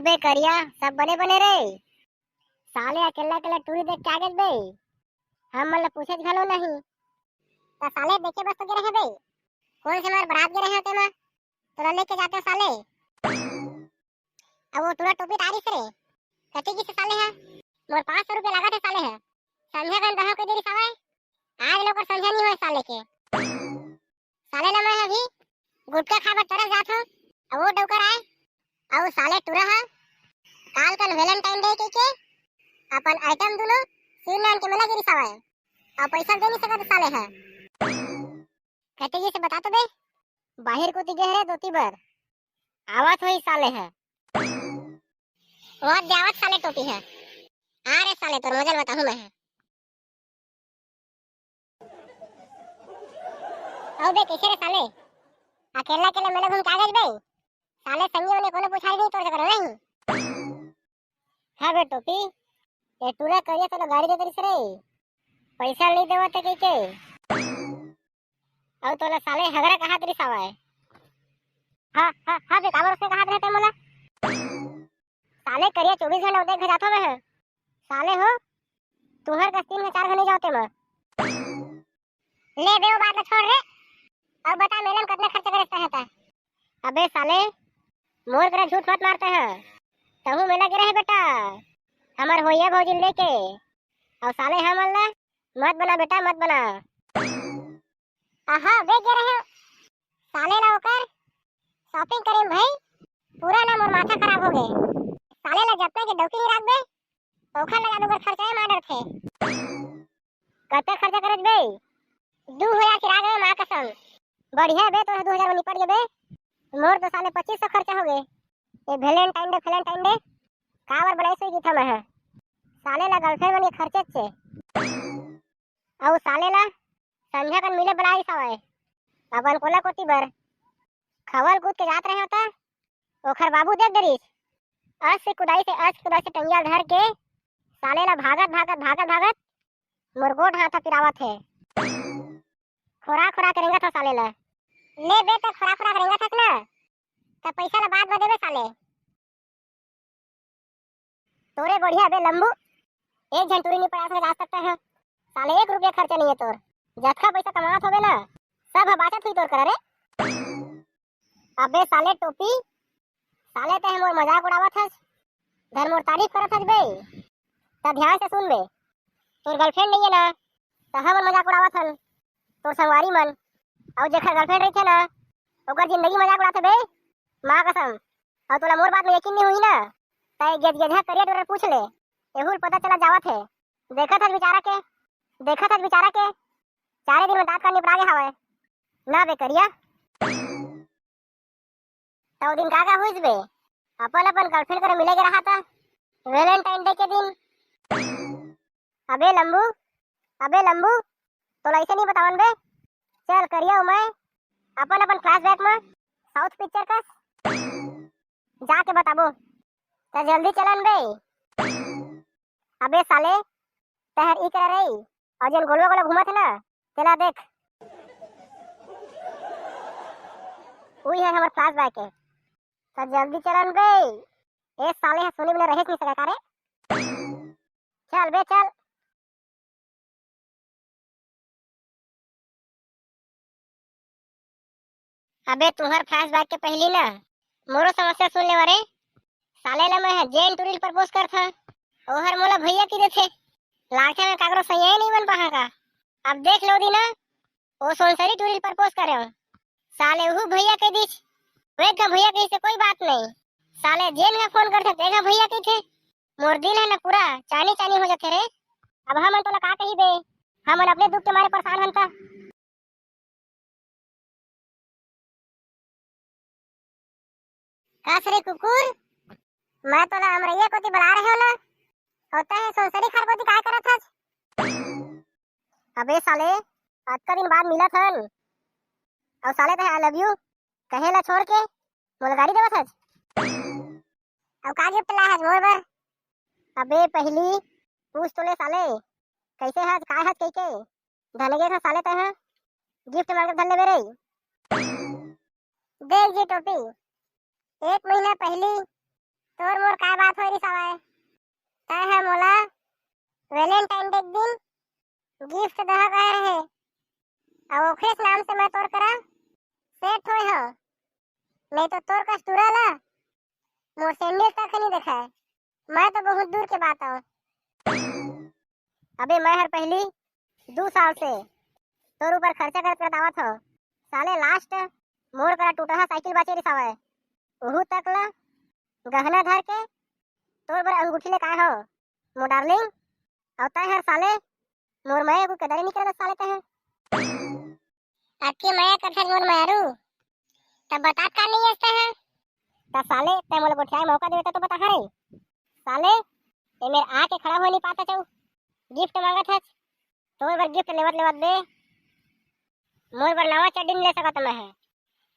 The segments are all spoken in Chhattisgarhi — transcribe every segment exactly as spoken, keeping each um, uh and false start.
बे करिया, सब बने बने रे। साले अकेला अकेला टूरी देख के आ गेस बे। हम मन ला पूछे घलो नहीं। त साले देखे बस तो गे रहे बे। कौन से मार बरात गे रहे तेमा? तोला लेके जाते साले। अब वो टूरा टोपी तारी से रे। कति गिस साले ह? मोर पाँच सौ रुपया लागत हे साले ह। संझा कन दहो के देरी साले। आज लोग संझा नहीं होय साले के। साले ला मैं अभी गुटखा खाए बर तरस जात हूँ। अब वो डौकर आए। अब साले टूरा ह काल कन Valentine Day के, के अपन आइटम दुनो सीन नान के मेला गिरी साले। अब पैसा दे नहीं सकत साले ह। कति गिस बता तो बे। बाहिर कोती गे हरे दोती बर। आवत होई साले ह। वो जावत साले टोपी ह। आ रे साले तोर मजा ल बताहूँ मैं ह। अउ बे कैसे रे साले? अकेला अकेला मेला घूम के आ गेस बे। साले संगी होने कोनो पूछाई नहीं तोर जगह नहीं। हाँ बे टोपी, ये टूरा करिया तोला गाड़ी दे तरिस रे। पैसा नहीं देवत हे कहिके। अउ तोला साले हगरा कहा तरिस हवय। हाँ, हाँ, हाँ बे, काबर उसने कहा रहते मोला? साले करिया चौबीस घंटा उदय घर जाथो मैं ह। साले हो, तुहर कस तीन में चार घने जाओ ते म। ले बे, वो बात ला छोड़ रे। अब बता, मेला में कितना खर्चा करे रहता है? अबे साले, मोर करा झूठ मत मारते हैं। तहू मेला गे रहे बेटा, हमर होइया भौजी लेके। और साले हमन ला मत बना बेटा, मत बना। आहा, बे गे रहे। साले ला ओकर shopping करे में भाई, पूरा ना मोर माथा खराब हो गए। साले ला जतना के डौकी नहीं राखबे, ओखर ला जादूगर खर्चा मार डरथे। कतका खर्चा करे बे? दू हजार चिरा गए माँ कसम। बढ़िया बे, तो दू हजार में निपट गए बे। मोर तो साले पच्चीस सौ खर्चा हो गए। ये Valentine Day, Valentine Day काबर बनाई सोई गीत हम है। साले ला girlfriend बन के खर्चे चे। अउ साले ला संझा कन मिले बलाइस हवय। अपन कोला कोती बर खवल कूद के जात रहे होता, ओखर बाबू देख डरिस। अस के कुदाई से, अस के कुदाई से टंगिया धर के साले ला भागत, भागत, भागत, भागत मोर गोठ हाथ पिरावत हे। खोरा खोरा के रेंगत हो साले ला। ले बे, त खोरा खोरा के रेंगत हस ना, त पैसा ला बाद में देबे साले। तोरे बढ़िया बे लंबू, एक झन टूरी नहीं पड़ा सके आज तक तैं ह। साले एक रुपया खर्चा नहीं है तोर। जतका पैसा कमावत होबे ना, सब ह बाचत हुई तोर करा रे। अबे साले टोपी, साले तैं मोर मजाक उड़ावत हस, धन मोर तारीफ करत हस बे। त ध्यान से सुन बे, तोर girlfriend नहीं है ना, त हमन मजाक उड़ावत हन, तोर संगवारी मन। अउ जेखर girlfriend रहिथे ना, ओकर जिंदगी मजाक उड़ाथे बे, माँ कसम। अउ तोला मोर बात में यकीन नहीं हुई ना, त ये गेज गेजा करिया डोरा पूछ ले, एहू ल पता चला जावत हे। देखत हस बेचारा के, देखत हस बेचारा के, चारे दिन में दांत कान निपरा गे हवय। ना बे करिया, त ओ दिन का का होइस बे? अपन अपन girlfriend करा मिले गे रहा था Valentine Day के दिन। अबे लंबू, अबे लंबू, तोला ऐसे नहीं बतावन बे। चल करिया अउ मैं अपन अपन flashback में South picture कस जाके बताबो। त जल्दी चलन बे। अबे साले, तहर ई करा रही, अउ जेन गोलवा गोलवा घूमत हे ना, तेला देख। उही है हमर flashback के। त जल्दी चलन बे। ए साले ह सुनी बिना रहे नहीं सका का रे? चल बे चल। अबे तुहर flashback के पहली ना मोरो समस्या सुन लेवा रे। साले ला मैं ह जेन टूरी ल propose करथा, ओहर मोला भैया कहि देथे। लागथे मैं काकरो सैया ही नहीं बन पाहा का। अब देख ले ओ दिन ना, ओ सोनसरी टूरी ल propose करे हूँ। साले उहू भैया कहि दिस। वेग का भैया कहिसे कोई बात नहीं। साले जेन ह फोन करथे तेन ह भैया कहिथे। मोर दिल है ना पूरा चानी चानी हो जाथे रे। अब हमन तोला का कही बे, हमन अपने दुख के मारे परेशान हन त। कस रे कुकुर, मैं तोला अमरैया कोती बला रहे हो ना, अउ तैं सोनसरी खार कोती काय करत हस? अबे साले, अतका दिन बाद मिलत हन, अउ साले तैं I love you कहे ला छोड़ के मोला गारी देवत हस। अउ का gift लाए हस मोर बर? अबे पहली पूछ तो ले साले, कैसे हस, काय हस कहिके। धन गे था साले तैं ह, gift मांगे धन लेबे रे। देख जी टोपी, एक महीना पहली तोर मोर काय बात होय रिस हवय? तैं ह मोला Valentine Day के दिन gift दहा कहे रहे, अउ ओखरेच नाम से मैं तोर करा set होय हंव, नहीं तो तोर कस टूरा ला मोर sandal तक नहीं देखाय। मैं तो बहुत दूर के बात हंव। अबे मैं हर पहली दू साल से तोर ऊपर खर्चा करत करत आवत हंव। साले last मोर करा टूटहा साइकिल बाचे रिस हवय, उहू तक ला गहना धर के तोर बर अंगूठी लेके आए हंव मोर darling। अउ तैं हर साले मोर मया के कदर नहीं करत साले तैं ह। अतकी मया करथस मोर मयारू, तब बतात का नहीं हस तैं ह? त साले तैं मोला गोठियाए मौका देवे त तो बता रे। साले ए मेर आके खड़ा होय नहीं पात हस, gift मांगत हस। तोर बर gift लेवत लेवत बे मोर बर नवा चड्डी नहीं ले सकत मैं ह।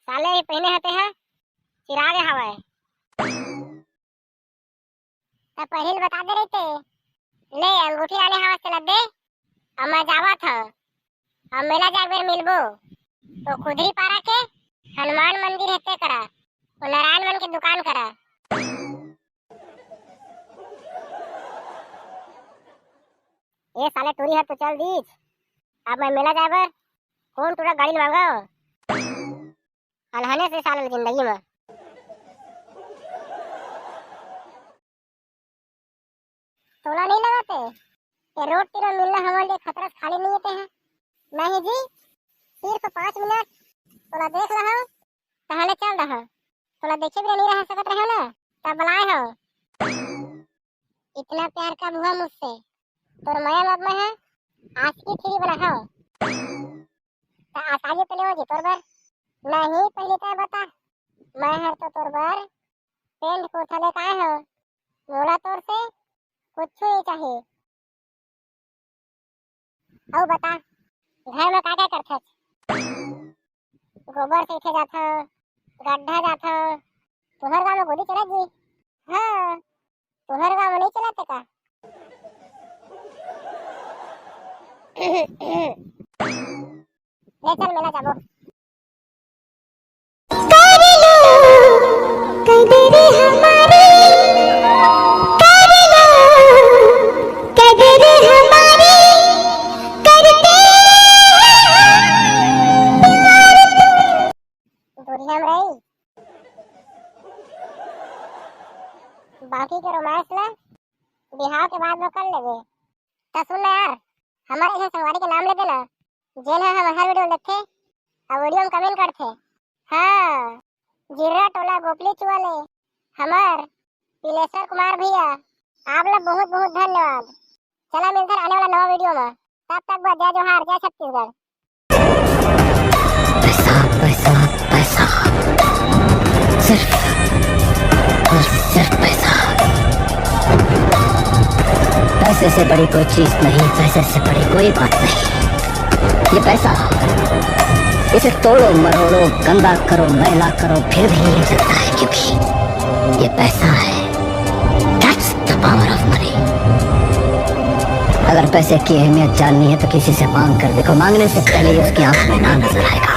साले ये पहिने हते ह चिरागे हवय। त पहिली बता दे रहिते। ले अंगूठी लाने हवस तेला दे, अब मैं जावत हंव। अब मेला जाए बेर मिलबो। तो खुदरी पारा के हनुमान मंदिर हे ते करा, वो नारायण मन के दुकान करा। ए साले टूरी हर तो चल दीच। अब मैं मेला जाए बर कौन टूरा गाड़ी मांगो? अलहने से साले जिंदगी में। तोला नहीं लगत हे? ये रोड तीर मिलना हमारे लिए खतरा से खाली नहीं होते हैं। नहीं जी, सिर्फ पाँच मिनट तोला देख लहा, तहले चल रहा। तोला देखे बिना नहीं रह सकत रहे ना, तब बुलाए हो। इतना प्यार का हुआ मुझसे, तोर मया में अब मैं है आशिकी थ्री बना हो। त आसानी तो ले हो जी तोर बर। नहीं, पहले तय बता, मैं हर तो तोर बर पेंट कुर्ता लेके आए हो। मोला तोर से कुछ नहीं चाहिए। अउ बता, घर में का का करथस? गोबर सहिते जाथव, गड्ढा जाथव। तुहर गाँव में गोली चलत जी? हाँ, तुहर गाँव में नहीं चलत का? ले चल, मेला जाबो। कर लो कदर हमारी, कर लो कदर हमारी, करते हैं प्यार तुमसे। दुनिया में रही, बाकी के रोमांस ला बिहाव के बाद में कर लेबे। त सुन ना यार, हमारे यहाँ संगवारी के नाम ले देना, जेन ह हमर हर वीडियो में देखथे अउ वीडियो में कमेंट करथे। हाँ, जिर्रा टोला गोपली चुआ ले हमर पिलेश्वर कुमार भैया, आप ला बहुत बहुत धन्यवाद। चला मिलथन आने वाला नवा वीडियो में, तब तक बस जय जोहार, जय छत्तीसगढ़। पैसा, पैसा, पैसा, सिर्फ और सिर्फ पैसा। पैसे से बड़ी कोई चीज नहीं, पैसे से बड़ी कोई बात नहीं। ये पैसा, इसे तोड़ो, मरोड़ो, गंदा करो, मैला करो, फिर भी ये चलता है, क्योंकि ये पैसा है। That's the power of money. अगर पैसे की अहमियत जाननी है तो किसी से मांग कर देखो, मांगने से पहले ही उसकी आंख में ना नजर आएगा।